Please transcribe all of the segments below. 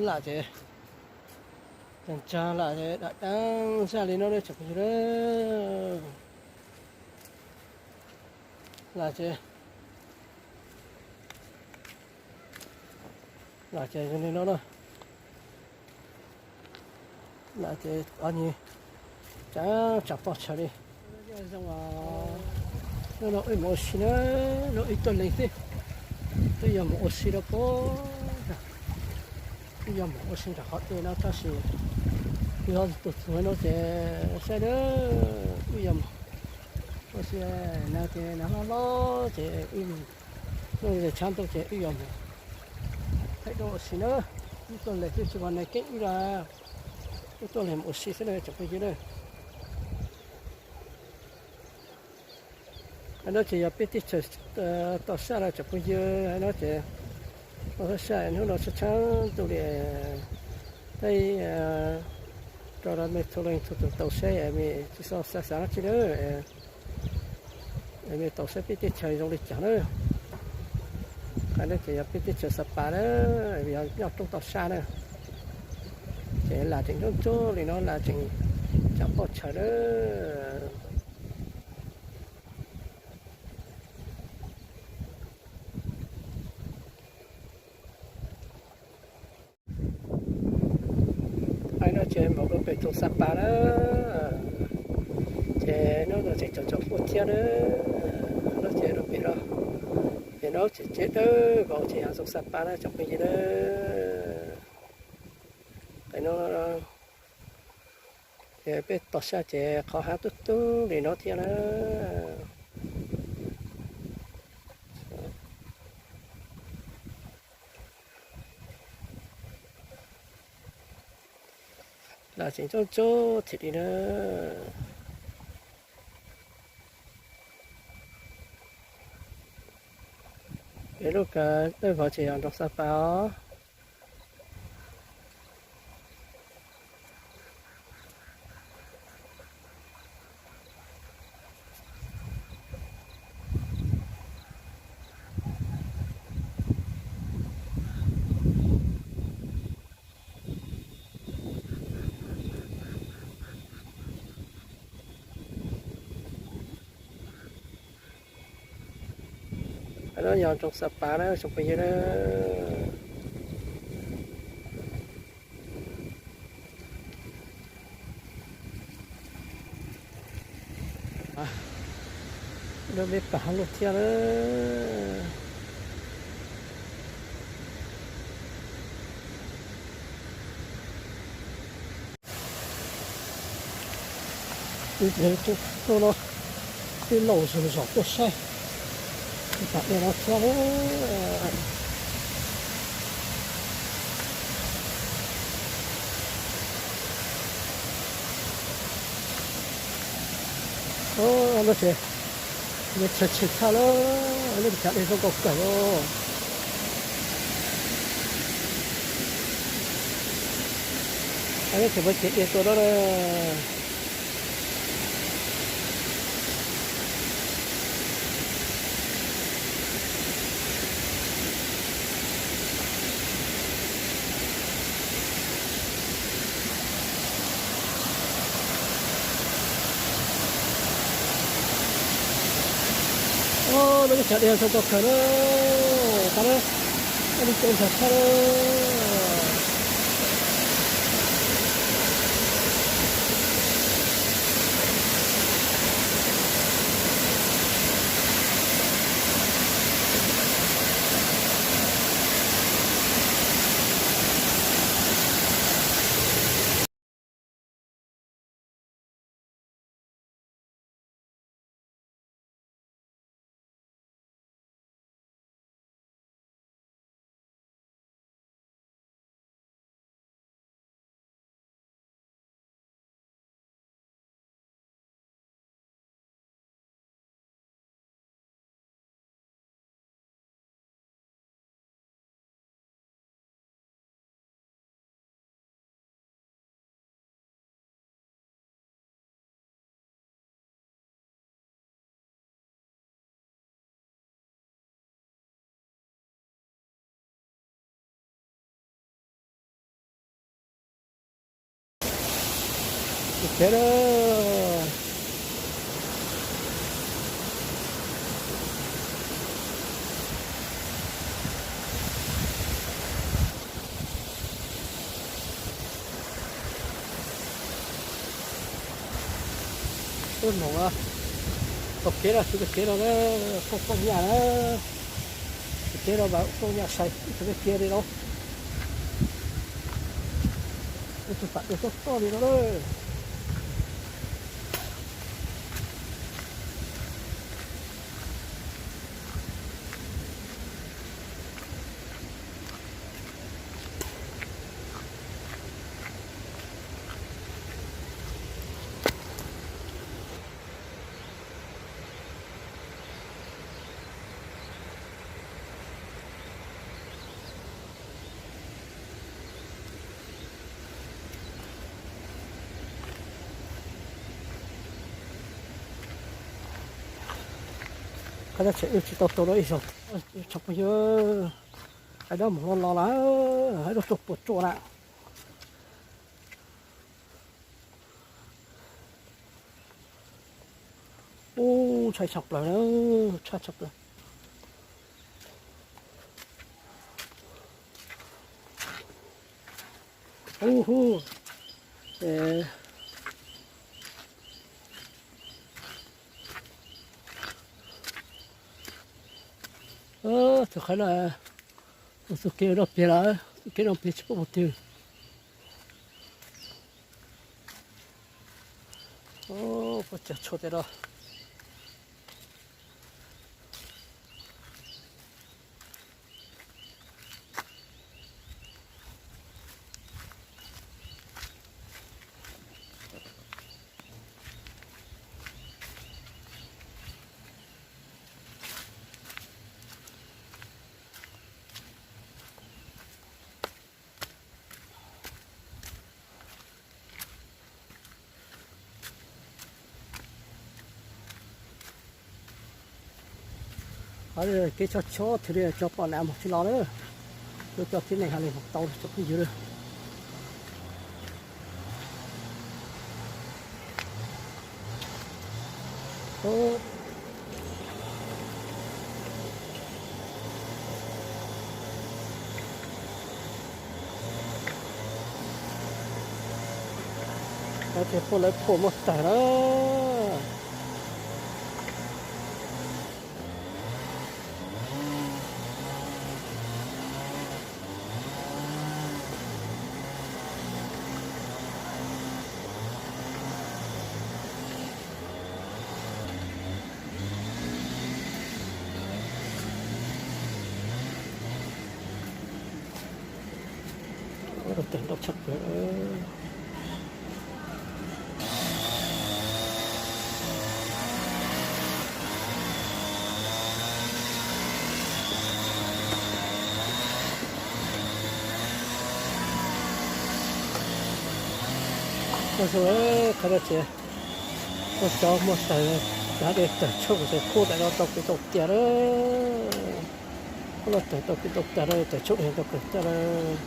Lam ces, ntsa lam ces dam deeb zaj li no ne tsoom phooj ywg na. Lam ces, lam ces zoo li no na. Lam ces ob nyuag tsam tsam poj tshaw li. Zoo, no wb mus ua si na, no wb tuaj lees xwb, twb yog mus ua si rau pem, twb yog mus ua si nram qhov twg no tab sis wb ho tus txuag no ces saib na, wb yog mus ua si na ces nav loj loj ces wb mus, no tshav ntuj ces wb yog mus thaij duab ua si na, wb tuaj lees xwb tsis muaj neeg keeb wb, wb tuaj lees mus ua si xwb na tsoom phooj ywg na. Hais no ces yog peb teb chaws toj sab na tsoom phooj ywg, hais no ces toj sab hnub no tshav tshav ntuj li, peb rau mej txhua leej txhua tus tau saib, mej tsis txhob xav xav dab tsi na, mej tau saib peb teb chaws zoo li cas na. Hais no ces yog peb teb chaws Xa Pas na, yog nyob roob toj sab na, ces lam tseem ntsuab ntsuab li no, lam tseem tsam poj tshaw na. Hais no ces npaum rau pem tsoom Xa Pas na, ces hnub no tseem tsaus ntuj thiab na, no ces rau pem no, pem no ces tsev dawb vau ces yog tsoom Xa Pas na tsoom phooj ywg na. Hais no ces peb toj sab ces qhov hav tub tub li no thiab na. Lam tseem ntsuab ntsuab thiab li na. Peb lub kawm dawb vau ces yog nroog Xa Pas os. Hais no yog nroog Xa Pas na tsoom phooj ywg na. Lub me pas luaj thiab na. Tus no twb laus zog zog tuaj saib tus pas dej no thiab. Lub tsheb tsheb thaj lawm, lub tsheb dej zoo nkauj kawg os. Lub tsheb muaj cev dej tuaj no na. Lub tsheb dej zoo nkauj kawg na, tab lub tsheb ntxhov tshaj lawm. Khiav na. Ub, noog, tau kev na, tsis tau kev no na, poob poob nyaj na. Kev no mas poob nyaj sai ib tug peb kiag li no. Ib tug tam tus toj toj li no na. Qhov no tseem wb tsis tau tau no ib zaug. Tsoom phooj ywg, hais dab mus los los lawm, hais dab tuaj puas tsuaj na. Ub, ntshai tshaj plaws na, ntshai tshaj plaws. Ub hu. Tus qhov no, tus kev no pliag lawm, kev no pliag tsis paub mus twg. Ub, puas cog tshuaj tej no. Qhov kev tso tshuaj twg li cov pom nav mus tsis los lawm. Yuav coj tib neeg hais li mus tau tsoom phooj ywg lawm. Lawv tias puab lawv phuam muab tawg na. Ua teg ntau tshaj plaws. Ua zoo, qhov no ces muaj cov muaj tawg, cov dej tawg tshooj ces kub ntawm no tau kev tau tiag lawm. Kub no tawg tau kev tau tiag lawm, tawg tshooj dej tau kev tiag lawm.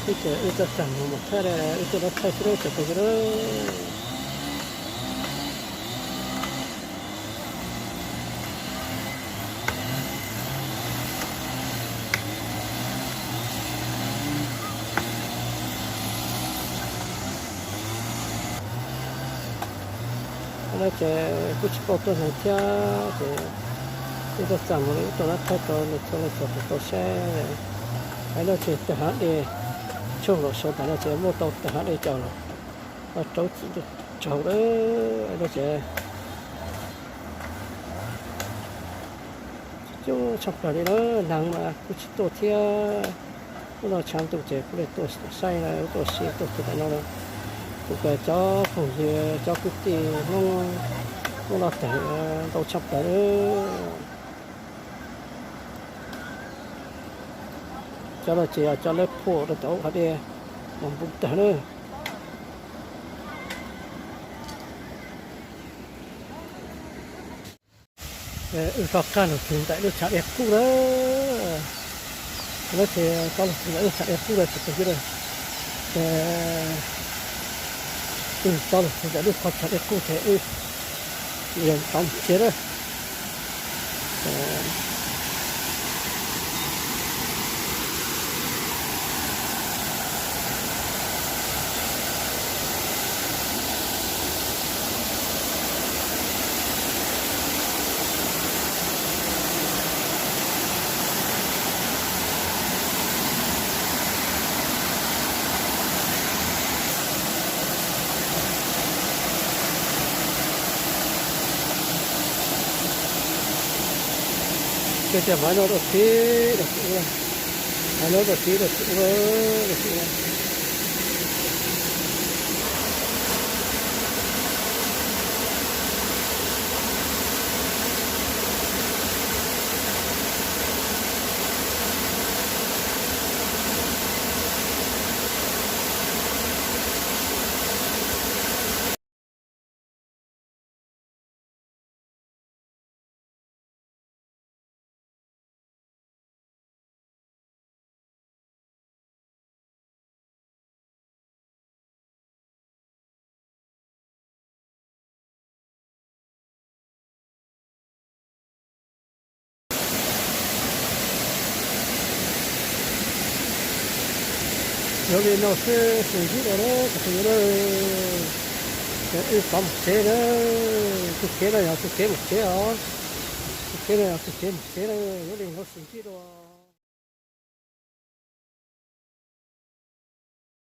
Wb ces wb tuaj txog mus mus thaij, wb tuaj no thaij xwb na tsoom phooj ywg na. No ces kuj tsis paub tuaj neeg thiab ces wb tuaj txog mus wb tuaj no thaij rau nej txhua leej txhua tus tau saib. Hais no ces tawg hav dej, tshooj laum saud ntawm no ces muaj tau tawg hav dej cov rau txim tsaug lawm no ces. Coob tshaj plaws li na, neeg mas kuj tsis tuaj thiab. Hnub no tshav ntuj ces kuj li tuaj saib na, tuaj saib tuaj tus ntawm no na. Kuj cov phooj ywg cov kwv tij Hmoob muab los tawg ntau tshaj plaws. Cov no ces yog cov lawv phuam rau tom hav dej mas npoo tawg na. Wb rov qab los txog ntawm lub tshav dej qub lawm. Lawv ces tso los txog ntawm lub tshav dej qub lawm ces phooj ywg na, ces wb tso los txog ntawm lub qhov tshav dej qub ces wb yuav rov mus tsev na. Ces tias maiv no rau tib rau kuv, maiv no rau tib rau kuv, rau kuv. Yog li no xwb xwm ntxiv dua lawm cov phooj ywg na, ces wb rov mus tsev na. Tus kev no yog tus kev mus tsev os, tus kev no yog tus kev mus tsev na. Yog li no xwm ntxiv dua.